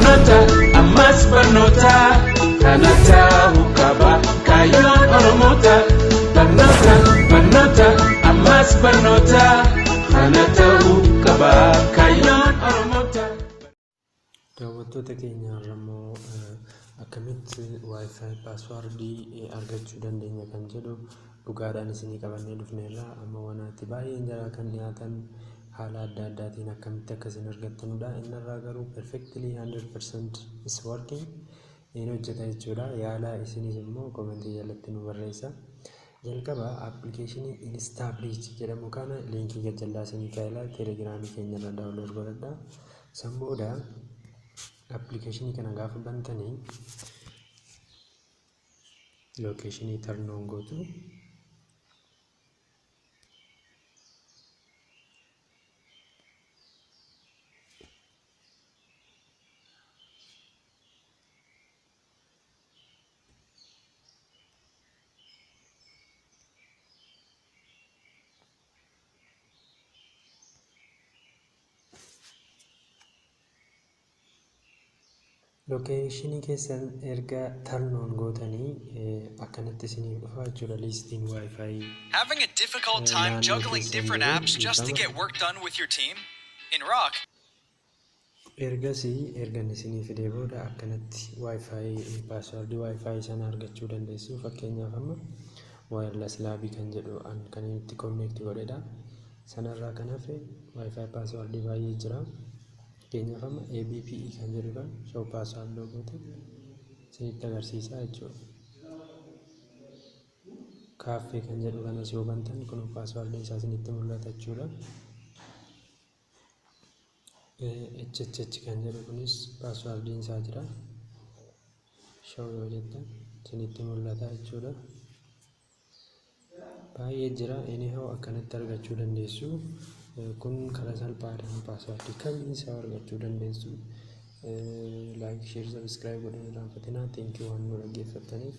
Barnoota, ammas barnoota, kana ta'uu qaba kaayyoon Oromoota. Barnoota, barnoota, ammas barnoota, kana ta'uu qaba kaayyoon Oromoota. Daawwattoota keenya, har'a immoo akkamitti WiFi passwordii argachuu dandeenya kan jedhu dhugaadhaan isinii qabannee dhufneerra. Amma wanaatti baay'een jaraa kan dhiyaatan haala adda addaatiin akkamitti akka isin argattanudha. Inni irraa garuu perfectly 100% is working, in hojjeta jechuudha. Yaala isinis immoo commentii jalatti nu barreessa. Jalqaba applicationii Instabridge jedhamu kana linkii gajjallaa isinii kaa'ela, Telegramii keenya irra download godhadha. San booda applicationii kana gaafa bantanii locationii turn on gootu. Locationii keessan erga turn on gootanii akkanatti isiniif dhufa jechuudha listiin WiFi. Having a difficult time naannoo juggling keessan different jiru apps just to dhiifama. get work done with your team? In Rock, Ergasii erga inni isinii fidee booda akkanatti WiFi passwordii WiFi sana argachuu dandeessu. Fakkeenyaaf, amma wireless labii kan jedhu an kan inni itti connect godhedha. Sanarraa kan hafe WiFi passwordii baay'ee jira. Fakkeenyaaf, amma ABPE kan jedhu kan show password goote isinitti agarsiisa jechuudha. Kaaffee kan jedhu kanas yoo bantan kun passwordiin isaa isinitti mul'ata jechuudha. HHH kan jedhu kunis passwordiin isaa jira. Show yoo jettan isinitti mul'ata jechuudha. Baay'ee jira. Anyhow, akkanatti argachuu dandeessu. Kun karaa salphaadhaan passwordii kamiin isaa argachuu dandeessu. Like, share, subscribe godhuu hin irraanfatinaa. Thank you waan nu dhaggeeffattaniif.